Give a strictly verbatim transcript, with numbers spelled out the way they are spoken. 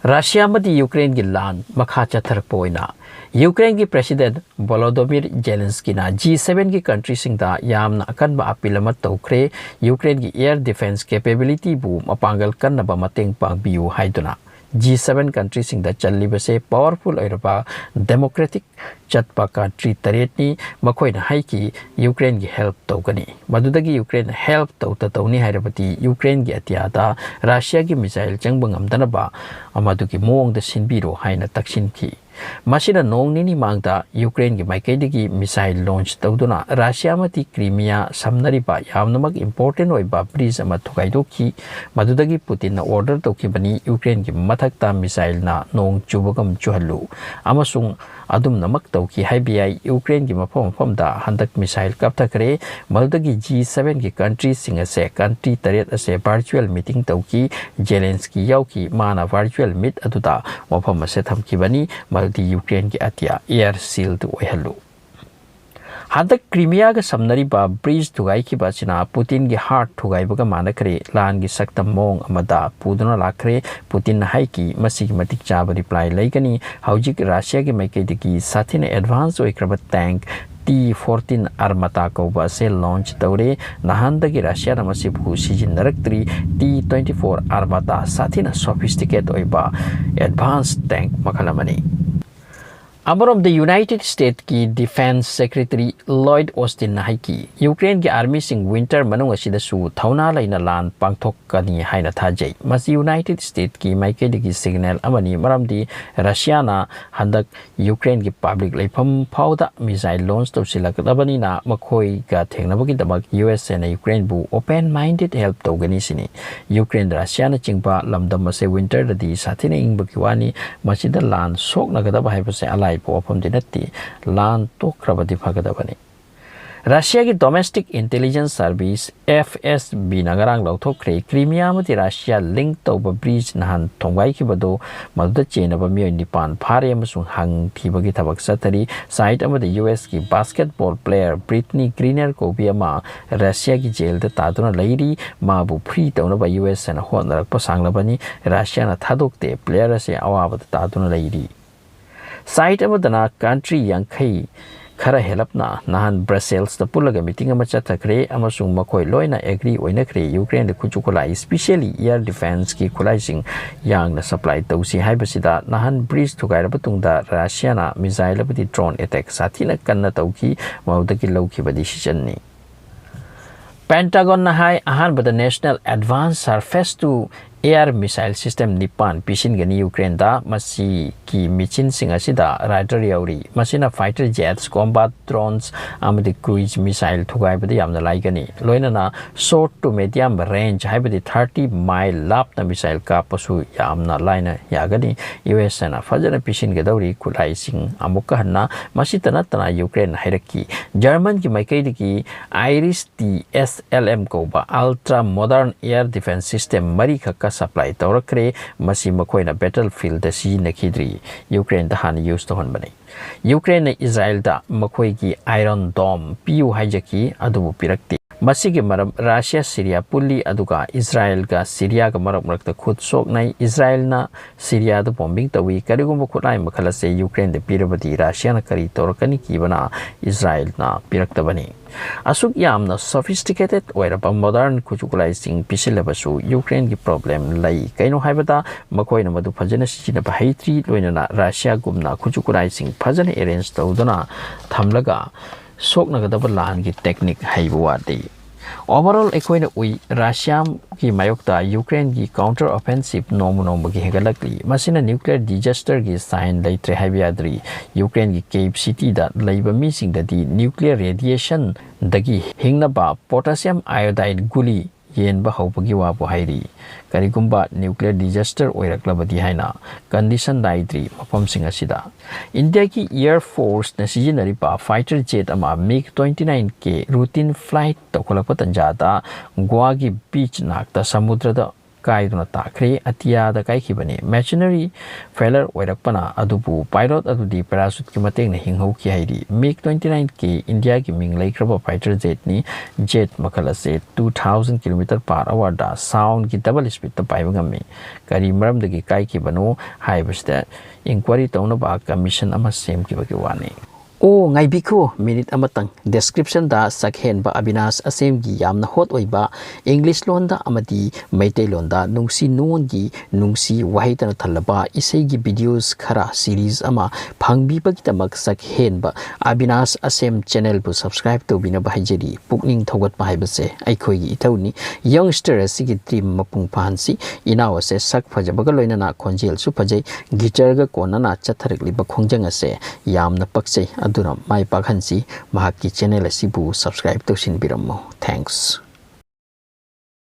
Russia ꯑꯃꯗꯤ ꯌꯨꯀ꯭ꯔꯦꯟꯒꯤ ꯂꯥꯟ ꯃꯈꯥ ꯆꯠꯊꯔꯛꯄ ꯑꯣꯏꯅ ꯌꯨꯀ꯭ꯔꯦꯟꯒꯤ President Volodymyr Zelenskyꯅ G sevenꯒꯤ countryꯁꯤꯡꯗ ꯌꯥꯝꯅ ꯑꯀꯟꯕ appeal ꯑꯃ ꯇꯧꯈ꯭ꯔꯦ꯫ ꯌꯨꯀ꯭ꯔꯦꯟꯒꯤ air defence capabilityꯕꯨ ꯃꯄꯥꯡꯒꯜ ꯀꯟꯅꯕ ꯃꯇꯦꯡ ꯄꯥꯡꯕꯤꯌꯨ ꯍꯥꯏꯗꯨꯅ꯫ G seven countryꯁꯤꯡꯗ ꯆꯜꯂꯤꯕꯁꯦ powerful ꯑꯣꯏꯔꯕ democratic ꯆꯠꯄ country ꯇꯔꯦꯠꯅꯤ꯫ ꯃꯈꯣꯏꯅ ꯍꯥꯏꯈꯤ, ꯌꯨꯀ꯭ꯔꯦꯟꯒꯤ help ꯇꯧꯒꯅꯤ꯫ ꯃꯗꯨꯗꯒꯤ ꯌꯨꯀ꯭ꯔꯦꯟꯅ help ꯇꯧꯗ ꯇꯧꯅꯤ ꯍꯥꯏꯔꯕꯗꯤ ꯌꯨꯀ꯭ꯔꯦꯟꯒꯤ ꯑꯇꯤꯌꯥꯗ ꯔꯁꯤꯌꯥꯒꯤ missile ꯆꯪꯕ ꯉꯝꯗꯅꯕ ꯃꯗꯨꯒꯤ ꯃꯑꯣꯡꯗ ꯁꯤꯟꯕꯤꯔꯣ ꯍꯥꯏꯅ ꯇꯛꯁꯤꯟꯈꯤ꯫ ꯃꯁꯤꯅ ꯅꯣꯡ ꯅꯤꯅꯤ ꯃꯥꯡꯗ ꯌꯨꯀ꯭ꯔꯦꯟꯒꯤ ꯃꯥꯏꯀꯩꯗꯒꯤ missile launch ꯇꯧꯗꯨꯅ ꯔꯁꯤꯌꯥ ꯑꯃꯗꯤ ꯀ꯭ꯔꯤꯃꯤꯌꯥ ꯁꯝꯅꯔꯤꯕ ꯌꯥꯝꯅꯃꯛ important ꯑꯣꯏꯕ bridge ꯑꯃ ꯊꯨꯒꯥꯏꯗꯣꯛꯈꯤ꯫ ꯃꯗꯨꯗꯒꯤ ꯄꯨꯇꯤꯟꯅ order ꯇꯧꯈꯤꯕꯅꯤ, ꯌꯨꯀ꯭ꯔꯦꯟꯒꯤ ꯃꯊꯛꯇ missileꯅ ꯅꯣꯡ ꯆꯨꯕꯒꯨꯝ ꯆꯨꯍꯜꯂꯨ, ꯑꯃꯁꯨꯡ ꯑꯗꯨꯝꯅꯃꯛ ꯇꯧꯈꯤ ꯍꯥꯏꯕ ꯌꯥꯏ꯫ ꯌꯨꯀ꯭ꯔꯦꯟꯒꯤ ꯃꯐꯝ ꯃꯐꯝꯗ ꯍꯟꯗꯛ missile ꯀꯥꯞꯊꯈ꯭ꯔꯦ꯫ ꯃꯗꯨꯗꯒꯤ G sevenꯒꯤ countryꯁꯤꯡ ꯑꯁꯦ, country ꯇꯔꯦꯠ ꯑꯁꯦ virtual meeting ꯇꯧꯈꯤ꯫ ꯖꯦꯂꯦꯟꯁꯀꯤ ꯌꯥꯎꯈꯤ꯫ ꯃꯥꯅ virtual meet ꯑꯗꯨꯗ ꯋꯥꯐꯝ ꯑꯁꯦ ꯊꯝꯈꯤꯕꯅꯤ, ꯃꯗꯨꯗꯤ ꯌꯨꯀ꯭ꯔꯦꯟꯒꯤ ꯑꯇꯤꯌꯥ air shield ꯑꯣꯏꯍꯜꯂꯨ꯫ ꯍꯟꯗꯛ ꯀ꯭ꯔꯤꯃꯤꯌꯥꯒ ꯁꯝꯅꯔꯤꯕ bridge ꯊꯨꯒꯥꯏꯈꯤꯕ ꯑꯁꯤꯅ ꯄꯨꯇꯤꯟꯒꯤ heart ꯊꯨꯒꯥꯏꯕꯒ ꯃꯥꯟꯅꯈ꯭ꯔꯦ꯫ ꯂꯥꯟꯒꯤ ꯁꯛꯇꯝ ꯃꯑꯣꯡ ꯑꯃꯗ ꯄꯨꯗꯨꯅ ꯂꯥꯛꯈ꯭ꯔꯦ꯫ ꯄꯨꯇꯤꯟꯅ ꯍꯥꯏꯈꯤ, ꯃꯁꯤꯒꯤ ꯃꯇꯤꯛ ꯆꯥꯕ reply ꯂꯩꯒꯅꯤ꯫ ꯍꯧꯖꯤꯛ ꯔꯁꯤꯌꯥꯒꯤ ꯃꯥꯏꯀꯩꯗꯒꯤ ꯁꯥꯊꯤꯅ advance ꯑꯣꯏꯈ꯭ꯔꯕ tank T fourteen Armata ꯀꯧꯕ ꯑꯁꯦ launch ꯇꯧꯔꯦ꯫ ꯅꯍꯥꯟꯗꯒꯤ ꯔꯁꯤꯌꯥꯅ ꯃꯁꯤꯕꯨ ꯁꯤꯖꯤꯟꯅꯔꯛꯇ꯭ꯔꯤ꯫ T twenty four Armata ꯁꯥꯊꯤꯅ sophisticate ꯑꯣꯏꯕ advance tank ꯃꯈꯜ ꯑꯃꯅꯤ꯫ ꯑꯃꯔꯣꯝꯗ United Statesꯀꯤ Defence Secretary Lloyd Austinꯅ ꯍꯥꯏꯈꯤ, ꯌꯨꯀ꯭ꯔꯦꯟꯒꯤ armyꯁꯤꯡ winter ꯃꯅꯨꯡ ꯑꯁꯤꯗꯁꯨ ꯊꯧꯅꯥ ꯂꯩꯅ ꯂꯥꯟ ꯄꯥꯡꯊꯣꯛꯀꯅꯤ ꯍꯥꯏꯅ ꯊꯥꯖꯩ꯫ ꯃꯁꯤ United Statesꯀꯤ ꯃꯥꯏꯀꯩꯗꯒꯤ signal ꯑꯃꯅꯤ, ꯃꯔꯝꯗꯤ ꯔꯁꯤꯌꯥꯅ ꯍꯟꯗꯛ ꯌꯨꯀ꯭ꯔꯦꯟꯒꯤ public ꯂꯩꯐꯝ ꯐꯥꯎꯗ missile launch ꯇꯧꯁꯤꯜꯂꯛꯂꯕꯅꯤꯅ ꯃꯈꯣꯏꯒ ꯊꯦꯡꯅꯕꯒꯤꯗꯃꯛ USAꯅ ꯌꯨꯀ꯭ꯔꯦꯟꯕꯨ open minded help ꯇꯧꯒꯅꯤ ꯁꯤꯅꯤ꯫ ꯌꯨꯀ꯭ꯔꯦꯟ, ꯔꯁꯤꯌꯥꯅꯆꯤꯡꯕ ꯂꯝꯗꯝ ꯑꯁꯦ winterꯗꯗꯤ ꯁꯥꯊꯤꯅ ꯏꯪꯕꯒꯤ ꯋꯥꯅꯤ꯫ ꯃꯁꯤꯗ ꯂꯥꯟ ꯁꯣꯛꯅꯒꯗꯕ ꯍꯥꯏꯕꯁꯦ ꯑꯂꯥꯏꯕ ꯋꯥꯐꯝꯗꯤ ꯅꯠꯇꯦ꯫ ꯂꯥꯟ ꯇꯣꯛꯈ꯭ꯔꯕꯗꯤ ꯐꯒꯗꯕꯅꯤ꯫ ꯔꯁꯤꯌꯥꯒꯤ Domestic Intelligence Service, F S B-ꯅ ꯉꯔꯥꯡ ꯂꯥꯎꯊꯣꯛꯈ꯭ꯔꯦ, ꯀ꯭ꯔꯤꯃꯤꯌꯥ ꯑꯃꯗꯤ ꯔꯁꯤꯌꯥ link ꯇꯧꯕ bridge ꯅꯍꯥꯟ ꯊꯣꯡꯒꯥꯏꯈꯤꯕꯗꯨ, ꯃꯗꯨꯗ ꯆꯦꯟꯅꯕ ꯃꯤꯑꯣꯏ ꯅꯤꯄꯥꯟ ꯐꯥꯔꯦ ꯑꯃꯁꯨꯡ ꯍꯪ ꯊꯤꯕꯒꯤ ꯊꯕꯛ ꯆꯠꯊꯔꯤ꯫ Site ꯑꯃꯗ U S-ꯀꯤ basketball player Brittney Griner ꯀꯧꯕꯤ ꯑꯃ ꯔꯁꯤꯌꯥꯒꯤ ꯖꯦꯜꯗ ꯇꯥꯗꯨꯅ ꯂꯩꯔꯤ꯫ ꯃꯥꯕꯨ free ꯇꯧꯅꯕ U S-ꯅ ꯍꯣꯠꯅꯔꯛꯄ ꯁꯥꯡꯂꯕꯅꯤ꯫ ꯔꯁꯤꯌꯥꯅ ꯊꯥꯗꯣꯛꯇꯦ꯫ Player ꯑꯁꯤ ꯑꯋꯥꯕꯗ ꯇꯥꯗꯨꯅ ꯂꯩꯔꯤ꯫ Site ꯑꯃꯗꯅ country ꯌꯥꯡꯈꯩ ꯈꯔ ꯍꯦꯜꯂꯞꯅ ꯅꯍꯥꯟ Brussels-ꯇ ꯄꯨꯜꯂꯒ meeting ꯑꯃ ꯆꯠꯊꯈ꯭ꯔꯦ ꯑꯃꯁꯨꯡ ꯃꯈꯣꯏ ꯂꯣꯏꯅ agree ꯑꯣꯏꯅꯈ꯭ꯔꯦ꯫ Ukraine-ꯗ ꯈꯨꯠꯁꯨ ꯈꯨꯠꯂꯥꯏ, especially air defense-ꯀꯤ ꯈꯨꯠꯂꯥꯏꯁꯤꯡ ꯌꯥꯡꯅ supply ꯇꯧꯁꯤ ꯍꯥꯏꯕꯁꯤꯗ꯫ ꯅꯍꯥꯟ bridge ꯊꯨꯒꯥꯏꯔꯕ ꯇꯨꯡꯗ Russia-ꯅ missile ꯑꯃꯗꯤ drone attack ꯁꯥꯊꯤꯅ ꯀꯟꯅ ꯇꯧꯈꯤ, ꯃꯗꯨꯗꯒꯤ ꯂꯧꯈꯤꯕ decision-ꯅꯤ꯫ Pentagon-ꯅ ꯍꯥꯏ, ꯑꯍꯥꯟꯕꯗ National Advanced Surface to Air Missile System ꯅꯤꯄꯥꯟ ꯄꯤꯁꯤꯟꯒꯅꯤ Ukraine-ꯗ꯫ ꯃꯁꯤꯒꯤ ꯃꯦꯆꯤꯟꯁꯤꯡ ꯑꯁꯤꯗ radar ꯌꯥꯎꯔꯤ꯫ ꯃꯁꯤꯅ fighter jets, combat drones ꯑꯃꯗꯤ cruise missile ꯊꯨꯒꯥꯏꯕꯗ ꯌꯥꯝꯅ ꯂꯥꯏꯒꯅꯤ꯫ ꯂꯣꯏꯅꯅ short to medium range, ꯍꯥꯏꯕꯗꯤ thirty mile ꯂꯥꯞꯅ missile ꯀꯥꯞꯄꯁꯨ ꯌꯥꯝꯅ ꯂꯥꯏꯅ ꯌꯥꯒꯅꯤ꯫ U S-ꯅ ꯐꯖꯅ ꯄꯤꯁꯤꯟꯒꯗꯧꯔꯤ ꯈꯨꯠꯂꯥꯏꯁꯤꯡ ꯑꯃꯨꯛꯀ ꯍꯟꯅ꯫ ꯃꯁꯤꯇ ꯅꯠꯇꯅ Ukraine-ꯅ ꯍꯥꯏꯔꯛꯈꯤ, German-ꯒꯤ ꯃꯥꯏꯀꯩꯗꯒꯤ Iris T S L M ꯀꯧꯕ ultra modern air defense system ꯃꯔꯤꯈꯛꯀ supply ꯇꯧꯔꯛꯈ꯭ꯔꯦ꯫ ꯃꯁꯤ ꯃꯈꯣꯏꯅ battlefield-ꯗ ꯁꯤꯖꯤꯟꯅꯈꯤꯗ꯭ꯔꯤ꯫ Ukraine-ꯗ ꯍꯥꯟꯅ use ꯇꯧꯍꯟꯕꯅꯤ꯫ Ukraine-ꯅ Israel-ꯗ ꯃꯈꯣꯏꯒꯤ Iron Dome ꯄꯤꯌꯨ ꯍꯥꯏꯖꯈꯤ, ꯑꯗꯨꯕꯨ ꯄꯤꯔꯛꯇꯦ꯫ ꯃꯁꯤꯒꯤ ꯃꯔꯝ, Russia Syria ꯄꯨꯜꯂꯤ, ꯑꯗꯨꯒ Israel-ꯒ Syria-ꯒ ꯃꯔꯛ ꯃꯔꯛꯇ ꯈꯨꯠ ꯁꯣꯛꯅꯩ꯫ Israel-ꯅ Syria-ꯗ bombing ꯇꯧꯏ꯫ ꯀꯔꯤꯒꯨꯝꯕ ꯈꯨꯠꯂꯥꯏ ꯃꯈꯜ ꯑꯁꯤ Ukraine-ꯗ ꯄꯤꯔꯕꯗꯤ Russia-ꯅ ꯀꯔꯤ ꯇꯧꯔꯛꯀꯅꯤ ꯀꯤꯕꯅ Israel-ꯅ ꯄꯤꯔꯛꯇꯕꯅꯤ꯫ ꯑꯁꯨꯛ ꯌꯥꯝꯅ sophisticated ꯑꯣꯏꯔꯕ modern ꯈꯨꯠꯁꯨ ꯈꯨꯠꯂꯥꯏꯁꯤꯡ ꯄꯤꯁꯤꯜꯂꯕꯁꯨ Ukraine-ꯒꯤ problem ꯂꯩ꯫ ꯀꯩꯅꯣ ꯍꯥꯏꯕꯗ, ꯃꯈꯣꯏꯅ ꯃꯗꯨ ꯐꯖꯅ ꯁꯤꯖꯤꯟꯅꯕ ꯍꯩꯇ꯭ꯔꯤ, ꯂꯣꯏꯅꯅ Russia-ꯒꯨꯝꯅ ꯈꯨꯠꯁꯨ ꯈꯨꯠꯂꯥꯏꯁꯤꯡ ꯐꯖꯅ arrange ꯇꯧꯗꯨꯅ ꯊꯝꯂꯒ ꯁꯣꯛꯅꯒꯗꯕ ꯂꯥꯟꯒꯤ technique ꯍꯩꯕ ꯋꯥꯠꯂꯤ꯫ Overall, ꯑꯩꯈꯣꯏꯅ ꯎꯏ, Russia-ꯒꯤ ꯃꯥꯌꯣꯛꯇ Ukraine-ꯒꯤ counter offensive ꯅꯣꯡꯃ ꯅꯣꯡꯃꯒꯤ ꯍꯦꯟꯒꯠꯂꯛꯂꯤ꯫ ꯃꯁꯤꯅ nuclear disaster-ꯒꯤ sign ꯂꯩꯇ꯭ꯔꯦ ꯍꯥꯏꯕ ꯌꯥꯗ꯭ꯔꯤ꯫ Ukraine-ꯒꯤ Kyiv city-ꯗ ꯂꯩꯕ ꯃꯤꯁꯤꯡꯗꯗꯤ nuclear radiation-ꯗꯒꯤ ꯍꯤꯡꯅꯕ potassium iodide ꯒꯨꯂꯤ ꯌꯦꯟꯕ ꯍꯧꯕꯒꯤ ꯋꯥꯕꯨ ꯍꯥꯏꯔꯤ꯫ ꯀꯔꯤꯒꯨꯝꯕ nuclear disaster ꯑꯣꯏꯔꯛꯂꯕꯗꯤ ꯍꯥꯏꯅ condition ꯅꯥꯏꯗ꯭ꯔꯤ ꯃꯐꯝꯁꯤꯡ ꯑꯁꯤꯗ꯫ ꯏꯟꯗꯤꯌꯥꯒꯤ Air Forceꯅ ꯁꯤꯖꯤꯟꯅꯔꯤꯕ fighter jet ꯑꯃ MiG twenty nine K routine flight ꯇꯧꯈꯠꯂꯛꯄ ꯇꯥꯟꯖꯥꯗ ꯒꯣꯋꯥꯒꯤ beach ꯅꯥꯛꯇ ꯁꯃꯨꯗ꯭ꯔꯗ ꯀꯥꯏꯗꯨꯅ ꯇꯥꯈ꯭ꯔꯦ꯫ ꯑꯇꯤꯌꯥꯗ ꯀꯥꯏꯈꯤꯕꯅꯤ꯫ Machinery failure ꯑꯣꯏꯔꯛꯄꯅ ꯑꯗꯨꯕꯨ pilot ꯑꯗꯨꯗꯤ parachuteꯀꯤ ꯃꯇꯦꯡꯅ ꯍꯤꯡꯍꯧꯈꯤ ꯍꯥꯏꯔꯤ꯫ MiG twenty nine K ꯏꯟꯗꯤꯌꯥꯒꯤ ꯃꯤꯡ ꯂꯩꯈ꯭ꯔꯕ fighter jetꯅꯤ꯫ Jet ꯃꯈꯜ ꯑꯁꯤ two thousand kilometer per hourꯗ soundꯒꯤ double speedꯇ ꯄꯥꯏꯕ ꯉꯝꯃꯤ꯫ ꯀꯔꯤ ꯃꯔꯝꯗꯒꯤ ꯀꯥꯏꯈꯤꯕꯅꯣ ꯍꯥꯏꯕꯁꯤꯗ inquiry ꯇꯧꯅꯕ commission ꯑꯃ ꯁꯦꯝꯈꯤꯕꯒꯤ ꯋꯥꯅꯤ꯫ ꯑꯣ ꯉꯥꯏꯕꯤꯈꯣ ꯃꯤꯅꯤꯠ ꯑꯃꯇꯪ꯫ Descriptionꯗ ꯁꯛꯍꯦꯟꯕ ꯑꯕꯤꯅꯥꯁ ꯑꯁꯦꯝꯒꯤ ꯌꯥꯝꯅ hot ꯑꯣꯏꯕ English ꯂꯣꯟꯗ ꯑꯃꯗꯤ ꯃꯩꯇꯩꯂꯣꯟꯗ ꯅꯨꯡꯁꯤ ꯅꯨꯡꯉꯣꯟꯒꯤ ꯅꯨꯡꯁꯤ ꯋꯥꯍꯩꯇꯅ ꯊꯜꯂꯕ ꯏꯁꯩꯒꯤ videos ꯈꯔ series ꯑꯃ ꯐꯪꯕꯤꯕꯒꯤꯗꯃꯛ ꯁꯛꯍꯦꯟꯕ ꯑꯕꯤꯅꯥꯁ ꯑꯁꯦꯝ channelꯕꯨ subscribe ꯇꯧꯕꯤꯅꯕ ꯍꯥꯏꯖꯔꯤ꯫ ꯄꯨꯛꯅꯤꯡ ꯊꯧꯒꯠꯄ ꯍꯥꯏꯕꯁꯦ ꯑꯩꯈꯣꯏꯒꯤ ꯏꯊꯧꯅꯤ꯫ Youngster ꯑꯁꯤꯒꯤ dream ꯃꯄꯨꯡ ꯐꯥꯍꯟꯁꯤ꯫ ꯏꯅꯥꯎ ꯑꯁꯦ ꯁꯛ ꯐꯖꯕꯒ ꯂꯣꯏꯅꯅ ꯈꯣꯟꯖꯦꯜꯁꯨ ꯐꯖꯩ꯫ Guitarꯒ ꯀꯣꯟꯅꯅ ꯆꯠꯊꯔꯛꯂꯤꯕ ꯈꯣꯡꯖꯪ ꯑꯁꯦ ꯌꯥꯝꯅ ꯄꯛꯆꯩ꯫ ꯑꯗꯨꯅ ꯃꯥꯏ ꯄꯥꯛꯍꯟꯁꯤ꯫ ꯃꯍꯥꯛꯀꯤ channel ꯑꯁꯤꯕꯨ subscribe ꯇꯧꯁꯤꯟꯕꯤꯔꯝꯃꯨ꯫ Thanks꯫